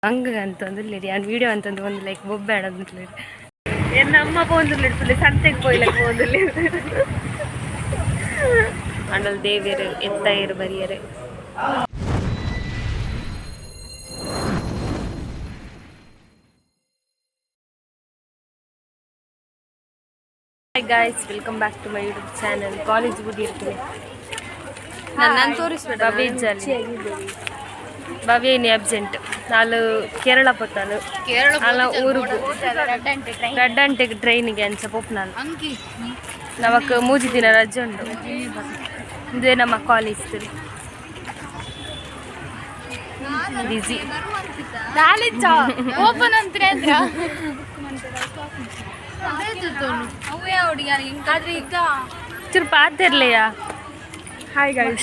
ಹಂಗ ಅಂತಂದು ಯಾನ್ ವೀಡಿಯೋ ಅಂತಂದು ಒಂದು ಲೈಕ್ ಬೊಬ್ಬೆ ಆಡೋದು. ಎನ್ನ ಅಮ್ಮ ಪೋಂದುಲ್ಲೆರ್, ಸಂತೆಗೆ ಪೋಯ್ಲಕ್ ಪೋಂದುಲ್ಲೆರ್. ಅಂಡಲ್ ದೇವೆರ್ ಎತ್ತಯೆರ್ ಬರಿಯರೆ. Hi guys, welcome back to my YouTube channel. College ಬುಡಿ ಇರ್ತೀನಿ. ನನ್ನನ್ನು ತೋರಿಸ್ಬೇಡ. ಭವ್ಯ ಇಜ್ಜಲ್ಲಿ. ಭವ್ಯ ಇನಿ ಅಬ್ಸೆಂಟ್. ನಾಲು ಕೇರಳ ಪೋತಾಲು. ಕೇರಳ. ಅಲ್ಲ, ಊರುಗು ರಡ್ಡಂಟೆಗೆ ಟ್ರೈನಿಗೆ ಅಂಚ ಪೋಪುನಾಲ್. ಅಂಕಿ. ನಮಕ್ 3 ದಿನ ರಜೆ ಉಂಡು. ಇದೇ ನಮ್ಮ ಕಾಲೇಜ್. ಬಿಸಿ. ಓಪನ್ ಅಂತಾರೆ ಅಂದ್ರ ಆದ್ರೆ ಈಗ. ಚೂರು ಪಾತಿರ್ಲಿಯಾ. Hi guys.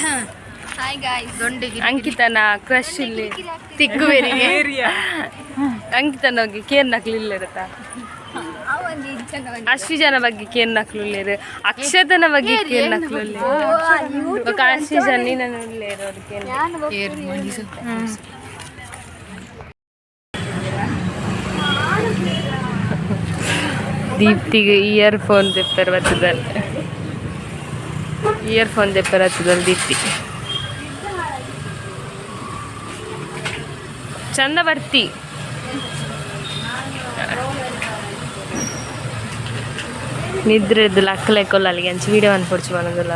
Hi guys. ದೊಂಡಿಗೆ. ಅಂಕಿತನ ಕ್ರಶ್ ಇಲ್ಲಿ. ತಿಗ್ಗುವೆರಿಗೆ. ಅಂಕಿತನ ಬಗ್ಗೆ ಕೇರ್ ನಕ್ಲು ಇರುತ್ತಾ? ಅಷ್ಟು ಜನ ಬಗ್ಗೆ ಕೇರ್ ನಕ್ಲು, ಅಕ್ಷತನ ಬಗ್ಗೆ ಕೇರ್ ನಕ್ಲು. ಅಷ್ಟು ಜನ ನೀನು ಅವ್ರಿಗೆ. ದೀಪ್ತಿಗೆ ಇಯರ್ ಫೋನ್ ದೆಪ್ಪರ್ ಬರ್ತದಲ್ಲ, ಇಯರ್ ಫೋನ್ ದೆಪ್ಪರ್ ಹತ್ತದಲ್ಲ. ದೀಪ್ತಿ ಚಂದ ಬರ್ತಿ. ನಿದ್ರೆದ್ದು ಲಕ್ಕಲೆ ಕೊಲ್ಲ ಅಲ್ಲಿಗೆ ಅಂಚ ವೀಡಿಯೋ ಅನ್ಪೊಡ್ಚು ಮನದುಲ್ಲ.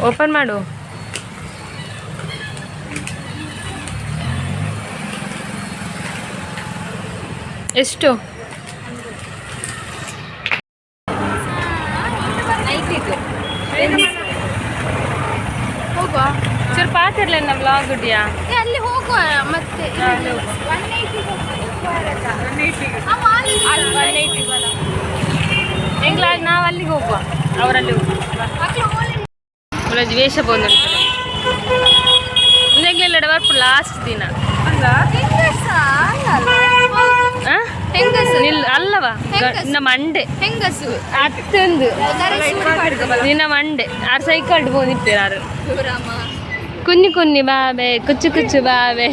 ಓಪನ್ ಮಾಡು. ಎಷ್ಟು? ಹೋಗುವ. ಚೂರು ಪಾತಿರ್ಲಿಲ್ಲ ವ್ಲಾಗ್ ಗುಡಿಯಾ. ಏ, ಅಲ್ಲಿ ಹೋಗುವ ಮತ್ತೆ. 180. ಎಂಗ್ಲ ನಾವು ಅಲ್ಲಿಗೆ ಹೋಗುವ, ಅವರಲ್ಲಿ ಹೋಗುವ. ವೇಷ ಬಂದು ಎಂಗ್ಲೆಲ್ಲ ಬರ್ಪು ಲಾಸ್ಟ್ ದಿನ. ಆ? ಹೆಂಗಸು. ನಿಲ್ ಅಲ್ಲವಾ? ಹೆಂಗಸು. ನಮ್ಮ ಮಂಡೆ. ಹೆಂಗಸು. ಅತ್ತೊಂದು ನಿನ್ನ ಮಂಡೆ. ಆರು ಸೈಕಲ್ ಪೋನಿತ್ತೇರು ಆರು. ಕುഞ്ഞു ಕುನ್ನಿ ಬಾಬೆ, ಕುಚ್ಚು ಕುಚ್ಚು ಬಾಬೆ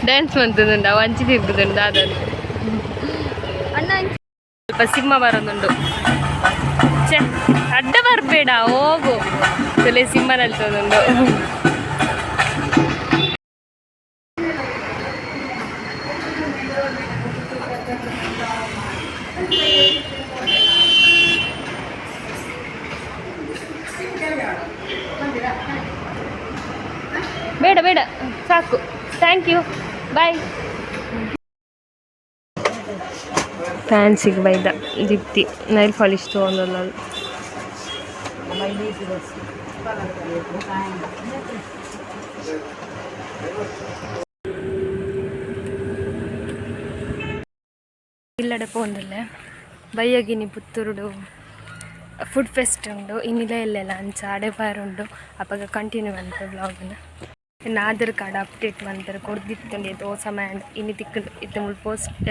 ಡ್ಯಾನ್ಸ್ ಮಂತುಂಡು. ಅವು ಅಂಚಿ ತಿರ್ಗುದುಂಡು ಅದನ್ನು. ಅಣ್ಣ. ಸ್ವಲ್ಪ ಸಿಂಹ ಬರೋದುಂಡು. ಛೆ, ಅಡ್ಡ ಬರಬೇಡ, ಹೋಗು. ತಲೆ ಸಿಂಹ ನಲ್ತದುಂಡು. ಬೇಡ ಬೇಡ, ಸಾಕು. Thank you, boy. ಫ್ಯಾನ್ಸಿಗೆ ಬೈದ ದೀಪ್ತಿ. Nail polish ತೊಗೊಂಡಲ್ಲ. ಇಲ್ಲಡೆ ಪೋಂದಲ್ಲೆ. ಬಯ್ಯಗಿನಿ ಪುತ್ತೂರುಡು ಫುಡ್ ಫೆಸ್ಟ್ ಉಂಡು. ಇನ್ನಿಲ್ಲ ಇಲ್ಲೆಲ್ಲ ಅಂಚ ಅಡೆ ಫೈರ್ ಉಂಡು. ಅಪಗ ಕಂಟಿನ್ಯೂ ಅಂತ ವ್ಲಾಗ್ನ. ಇನ್ನು ಆಧಾರ್ ಕಾರ್ಡ್ ಅಪ್ಡೇಟ್ ಮಂತಾರೆ ಕೊರ್ದಿತ್ತುಂಡು. ದೋ ಸಮಯ ಇನಿ ತಿಕ್ಕುಂಡು. ಇತ್ತೆ ಮುಲ್ಪ ಪೋಸ್ಟ್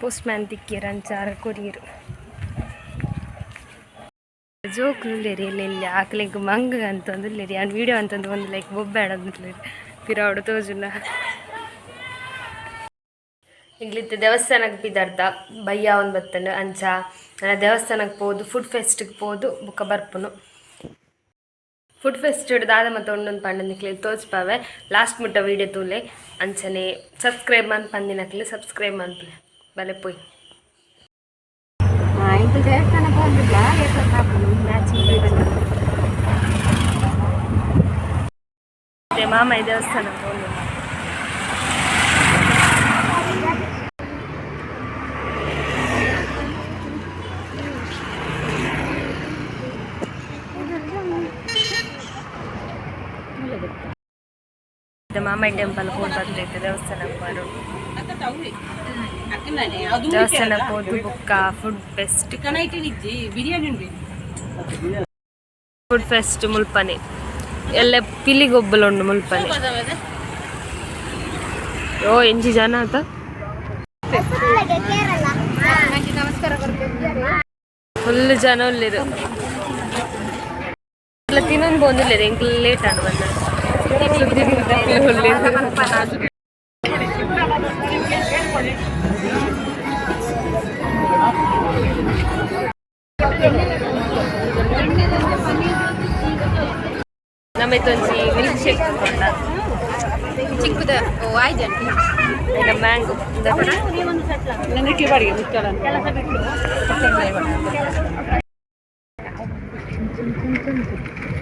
ಪೋಸ್ಟ್ ಮ್ಯಾನ್ ತಿಕ್ಕಿಯರ್, ಅಂಚ ಆರ್ ಕೊರಿಯೆರ್. ಜೋಕುಲು ಉಲ್ಲೆರ್ ಎಲ್ಲೆಲ್ಲಿ. ಆಕ್ಲೆಗ್ ಮಂಗ್ ಅಂತಂದು ಉಲ್ಲೆರ್. ಯಾನ್ ವೀಡಿಯೋ ಅಂತಂದು ಒಂದು ಲೈಕ್ ಬೊಬ್ಬೆ ಆಡೋದು ಪಿರಾವುಡು ತೋಜುನ. ಎಂಕ್ಲಿತ್ತೆ ದೇವಸ್ಥಾನಕ್ಕೆ ಪಿದಾರ್ದ ಬಯ್ಯ ಒಂದು ಬತ್ತಂಡು. ಅಂಚ ನನ ದೇವಸ್ಥಾನಕ್ಕೆ ಪೋದು, ಫುಡ್ ಫೆಸ್ಟ್ಗೆ ಪೋದು ಬುಕ್ಕ ಬರ್ಪುನು. ಫುಡ್ ಫೆಸ್ಟ್ ದಾದ ಮತ್ತು ಒಂದೊಂದು ಪಂಡ ನಿಕ್ಲೆ ತೋಜ್ಪಾವೆ. ಲಾಸ್ಟ್ ಮುಟ್ಟ ವೀಡಿಯೋ ತೂಲೆ. ಅಂಚನೆ ಸಬ್ಸ್ಕ್ರೈಬ್ ಮನ್ಪಂದಿನಕ್ಲೆ ಸಬ್ಸ್ಕ್ರೈಬ್ ಮನ್ಪುಲೆ. ಬಲೆ ಪೋಯ್. ದೇವಸ್ಥಾನಕ್ಕೆ ಹೋಗಿಲ್ಲ. ಮ್ಯಾಚಿಂಗ್ ಮಾಮಾಯಿ ದೇವಸ್ಥಾನ ಹೋಗಿ. ಮಾಮಾಯಿ ಟೆಂಪಲ್ ಹೋಗಿ ಬರ್ತೈತೆ. ದೇವಸ್ಥಾನಕ್ಕೆ ಬರು, ದೇವಸ್ಥಾನಕ್ಕೆ ಹೋದು ಬುಕ್ಕ ಫುಡ್ ಫೆಸ್ಟ್. ಫುಡ್ ಫೆಸ್ಟ್ ಮುಲ್ಪನೆ. ಎಲ್ಲ ಪಿಲಿಗೊಬ್ಬಲು ಉಂಡು ಮುಲ್ಪನೆ. ಓ, ಎಂಜಿ ಜನ ಆತ. ನಮಸ್ಕಾರ. ಫುಲ್ ಜನ ಉಲ್ಲೆರ್. ಮಾತೆರ್ಲ ತಿನ್ನೊಂದು ಪೋಂದಿಲ್ಲ, ಎಂಕ್ಲ ಲೇಟ್ ಆಂಡ್ ಬಂದ. ನಮ್ಮೈತೊಂಜಿ ಮಿಲ್ಕ್ ಶೇಕ್ ತಕೊಂಡ. ಚಿಕ್ಕದ ಆಯ್ತು. ಮ್ಯಾಂಗೋ.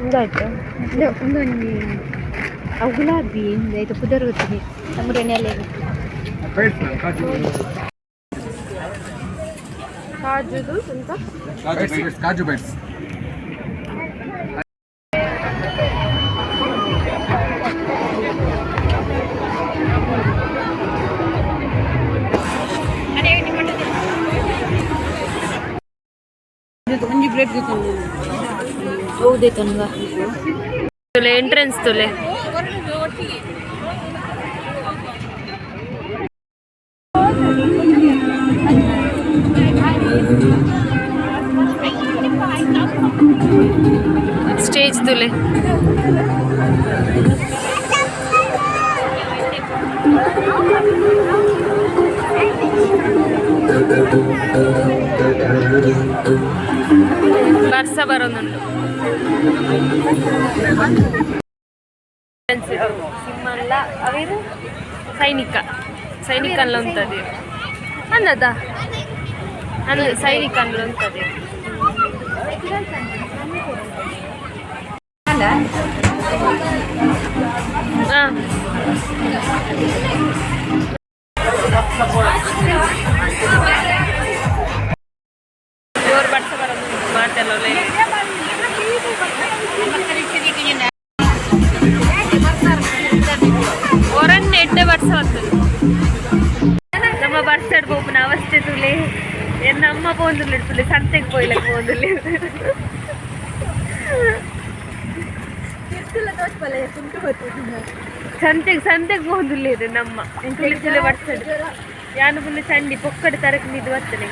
ಉಂದಾಯ್ತು. ಒಂದೊಂದು ಅವು ಗುಲಾಬಿ ಇದು ಪುದರ್ ಗೊತ್ತಿದೆ ನಮ್ಮೂರಿನಲ್ಲಿ. ಕಾಜುದು ಎಂತ? ಕಾಜು ಬೈಟ್ಸ್, ಕಾಜು ಬೈಟ್ಸ್. ತುಲೆ ಎಂಟ್ರೆನ್ಸ್ ತುಲೆ. ಸ್ಟೇಜ್ ತುಲೆ. ಬರ್ಸ ಬರೋದುಂಟು. ಸಿಂಹಲ್ಲ ಅವೇನು, ಸೈನಿಕ, ಸೈನಿಕ ಅಲ್ಲ ಉಂಟದೆ ಅನ್ನದ ಅಲ್ಲ, ಸೈನಿಕ ಅಲ್ಲ ಉಂಟದೆ. ಹಾಂ, ಜೋರು ಬರ್ಸ ಬರೋದು ಮಾತೆಲ್ಲ. ಒರನ್ನೆ ಎಡ್ಡೆ ವರ್ಷ ಬರ್ತದೆ. ನಮ್ಮ ಬರ್ಸಡ್ ಪೋಪುನ ಅವಸ್ಥೆ ತುಲೆ. ಎನ್ನ ಅಮ್ಮ ಪೋಂದುಲ್ಲ ತುಲೆ, ಸಂತೆಗೆ ಪೋಯ್ಲಕ್ಕೆ ಪೋಂದುಲ್ಲ. ಸಂತೆಗೆ ಸಂತೆಗೆ ಪೋಂದುಲ್ಲ ಇದು ನಮ್ಮ ತುಲೆ ತುಲೆ ಬರ್ಸಡ್. ಯಾನು ಪುಲ್ಲ ಚಂಡಿ ಪೊಕ್ಕಡೆ ತರಕ್ ಮಿದು ಬರ್ತದೆ.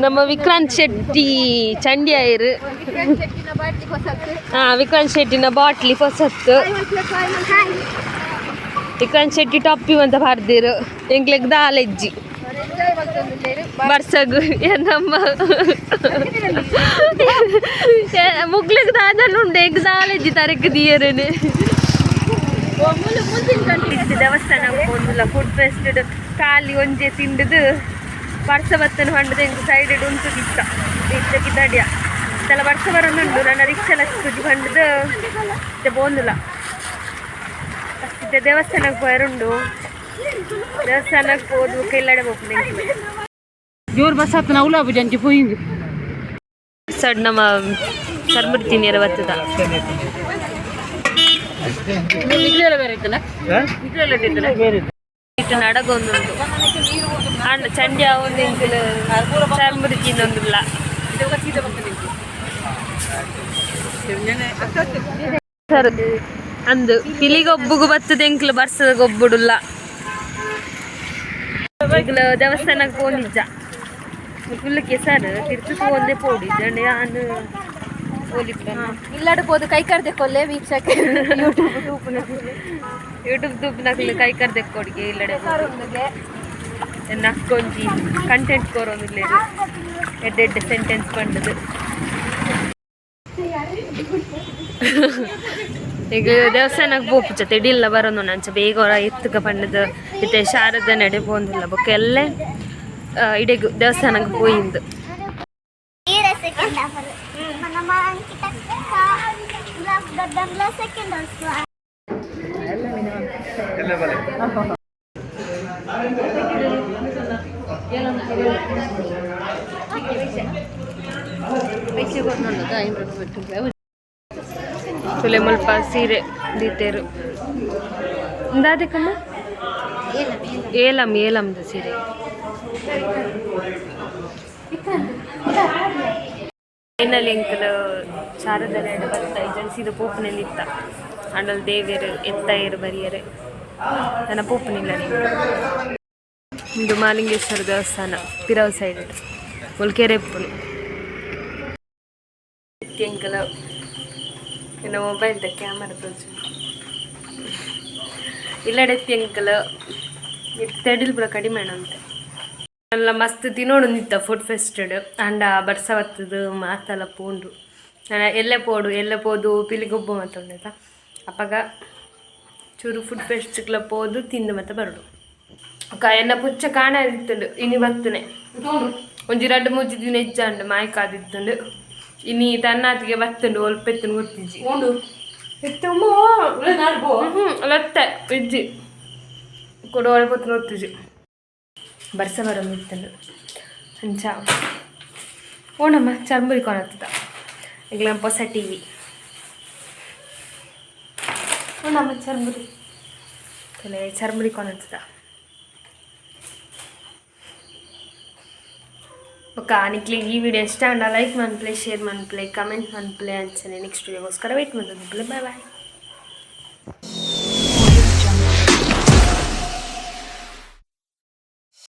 ನಮ್ಮ ವಿಕ್ರಾಂತ್ ಶೆಟ್ಟಿ ಚಂಡಿ ಆಯಿರು. ಹಾ, ವಿಕ್ರಾಂತ್ ಶೆಟ್ಟಿನ ಬಾಟ್ಲಿ ಹೊಸತ್ತು. ವಿಕ್ರಾಂತ್ ಶೆಟ್ಟಿ ಟೊಪ್ಪಿ ಅಂತ ಬರ್ದಿರು. ಎಂಕ್ಲೆಗ್ ದಾಲೆಜ್ಜಿ ಬರ್ಸಗು. ನಮ್ಮ ಮುಗ್ಲಗ್ ದಾದಲ್ ಉಂಡು, ಎಂಕ್ ದಾಲೆಜ್ಜಿ ತರಕ್ ದಿಯರನೆ. ದೇವಸ್ಥಾನ ಪೋಂದುಲ್ಲ. ಫುಡ್ ಫೆಸ್ಟ್ ಖಾಲಿ ಒಂಜೆ ತಿಂಡುದು ಬರ್ಸ ಬತ್ತನ ಪಂಡದ ಎಂಕ್ ಸೈಡ್ ಉಂಟು ಇತ್ತ ಇತ್ತ ಕಿದಡಿಯ ತಲ. ಬರ್ಸ ಬರೋದುಂಡು. ನನ್ನ ರಿಕ್ಷಾ ಲಚ್ಕುಜಿ ಪಂಡದು ಇತ್ತೆ ಪೋಂದುಲ್ಲ. ಇತ್ತೆ ದೇವಸ್ಥಾನಕ್ಕೆ ಪೋಯರುಂಡು. ದೇವಸ್ಥಾನಕ್ಕೆ ಪೋದು ಕೆಲ್ಲಡೆ ಪೋಪುಂಡು ಎಂಕ್ಲೆ. ಜೋರು ಬಸ್ ಹತ್ತು ನಾವು ಜಂಜಿ ಪೋಯಿಂದು. ಸಡ್ ನಮ್ಮ ಚರ್ಮುರಿ ತಿನ್ನಿರ ಬತ್ತದ. ಬೇರೆ ಇತ್ತಲ್ಲ. ಇಟ್ಟು ನಡಗೊಂದುಂಟು ಅಣ್ಣ. ಚಂಡಿ ಒಂದು ಎಂಕುಲು ಚರ್ಮುರಿ ತಿನ್ನೊಂದಿಲ್ಲ. ಸರ್ ಅಂದು ಪಿಲಿಗೊಬ್ಬುಗು ಬತ್ತದ, ಎಂಕ್ಲು ಬರ್ಸದ ಗೊಬ್ಬುಡುಲ್ಲ. ಎಂಕ್ಲು ದೇವಸ್ಥಾನಕ್ಕೆ ಪೋಂದಿಜ್ಜ. ಫುಲ್ ಕೆಸರು ತಿರ್ತು ಒಂದೇ ಪೋಡಿ ಜಂಡ ಯಾನು ಪೋಲಿಪ್ಪ. ಇಲ್ಲಾಡು ಪೋದು ಕೈ ಕರ್ದೆ ಕೊಲ್ಲೆ ವೀಕ್ಷಕ ಯೂಟ್ಯೂಬ್ ತೂಪುನ. ಯೂಟ್ಯೂಬ್ ದುಬ್ನಕ್ಲು ಕೈ ಕರ್ದೆ ಕೊಡಿಗೆ ಇಲ್ಲಡೆ ನಕ್ಕೊಂಜಿ ಕಂಟೆಂಟ್ ಕೋರೊಂದಿಲ್ಲ. ಎಡ್ಡೆ ಎಡ್ಡೆ ಸೆಂಟೆನ್ಸ್ ಪಂಡದು. ಈಗ ದೇವಸ್ಥಾನಕ್ಕೆ ಪೋಪು ಜೊತೆ ಇಡಿಲ್ಲ ಬರೋದು. ಅಂಚ ಬೇಗ ಹೊರ ಎತ್ತುಕ ಪಂಡದು ಇತ್ತೆ ಶಾರದ ನಡೆ ಪೋಂದಿಲ್ಲ. ಬೊಕ್ಕ ಎಲ್ಲೆ ಇಡೆಗ್ ದೇವಸ್ಥಾನಕ್ಕೆ ಪೋಯಿಂದು. Second second. ಎಲ್ಲ ಬಲೆ. ತುಲೆ ಮುಲ್ಪ ಸೀರೆ ದೀತೇರು. ಇಂದಾದಕ್ಕಮ್ಮ ಏಲಂ ಏಲಂದ ಸೀರೆ. ಫೈನಲಿ ಎಂಕಲ್ ಶಾರದಾ ಬತ್ತ ಏಜೆನ್ಸಿದ ಪೋಪುನಲ್ಲಿ ಇತ್ತ. ಅಂಡಲ್ ದೇವೆರ್ ಎತ್ತಯೆರ್ ಬರಿಯರೆ ನನ್ನ ಪೋಪುನಿಲ್ಲ. ಇಂದು ಮಾಲಿಂಗೇಶ್ವರ ದೇವಸ್ಥಾನ ಪಿರವ್ ಸೈಡ್ ಮುಲ್ಕೆರೆ ಇಪ್ಪುನು. ಎತ್ತಿ ಎಂಕಲ ಎನ್ನ ಮೊಬೈಲ್ದ ಕ್ಯಾಮರಾ ತೋಜು. ಇಲ್ಲಡೆ ಎತ್ತಿ ಎಂಕಲ ತೆಡಿಲ್ ಪೂರ ಕಡಿಮೆ ಅಂತೆ. ಎಲ್ಲ ಮಸ್ತ್ ತಿನ್ನೋಡು ಫುಡ್ ಫೆಸ್ಟೆಡ್. ಅಂಡ ಬರ್ಸ ಬತ್ತದು ಮಾತಲ ಪೋಂಡು. ಎಲ್ಲೆ ಪೋಡು, ಎಲ್ಲೆ ಪೋದು ಪಿಲಿಗೊಬ್ಬು ಮಾತ ಉಂಡಾಯ್ತಾ. ಅಪಗ ಚೂರು ಫುಡ್ ಫೆಸ್ಟ್ಗ್ಲ ಪೋದು ತಿಂದು ಮತ್ತೆ ಬರೋಡು. ಅಕ್ಕ ಎನ್ನ ಪುಚ್ಚ ಕಾಣದಿತ್ತುಂಡು. ಇನಿ ಬತ್ತನೆ. ಒಂಜಿ ರಡ್ಡ್ ಮೂಜಿ ದಿನ ಇಜ್ಜಾಂಡು, ಮಾಯ್ಕಾದಿತ್ತುಂಡು. ಇನಿ ತನ್ನಾತಿಗೆ ಬತ್ತುಂಡು. ಒಲ್ಪೆತ್ತುಂಡು ಗೊತ್ತಿಜ್ಜಿ. ಎತ್ತುಮೋ ಲತ್ತೆ ಇಜ್ಜಿ ಕೊಡೋಳೆ ಪೊತ್ತು ಗೊತ್ತಿಜ್ಜಿ. ಬರ್ಸ ಬರೊಂದಿತ್ತುಂಡು. ಅಂಚ ಓಣಮ್ಮ ಚರ್ಮುರಿ ಕೊನತ್ತದ. ಎಂಕ್ಲ ಹೊಸ ಟಿವಿ. ಓಣಮ್ಮ ಚರ್ಮುರಿ ತಲೆ ಚರ್ಮುರಿ ಕೊನತ್ತದ. ಬೊಕ್ಕ ನಿಕ್ಲೆಗ್ ಈ ವಿಡಿಯೋ ಇಷ್ಟ ಆಂಡ ಲೈಕ್ ಮನ್ಪುಲೆ, ಶೇರ್ ಮನ್ಪುಲೆ, ಕಮೆಂಟ್ ಮನ್ಪುಲೆ. ಅಂಚನೆ ನೆಕ್ಸ್ಟ್ ವಿಡಿಯೋಗೋಸ್ಕರ ವೇಟ್ ಮಲ್ತೊಂದುಪ್ಪುಲೆ. Bye boy.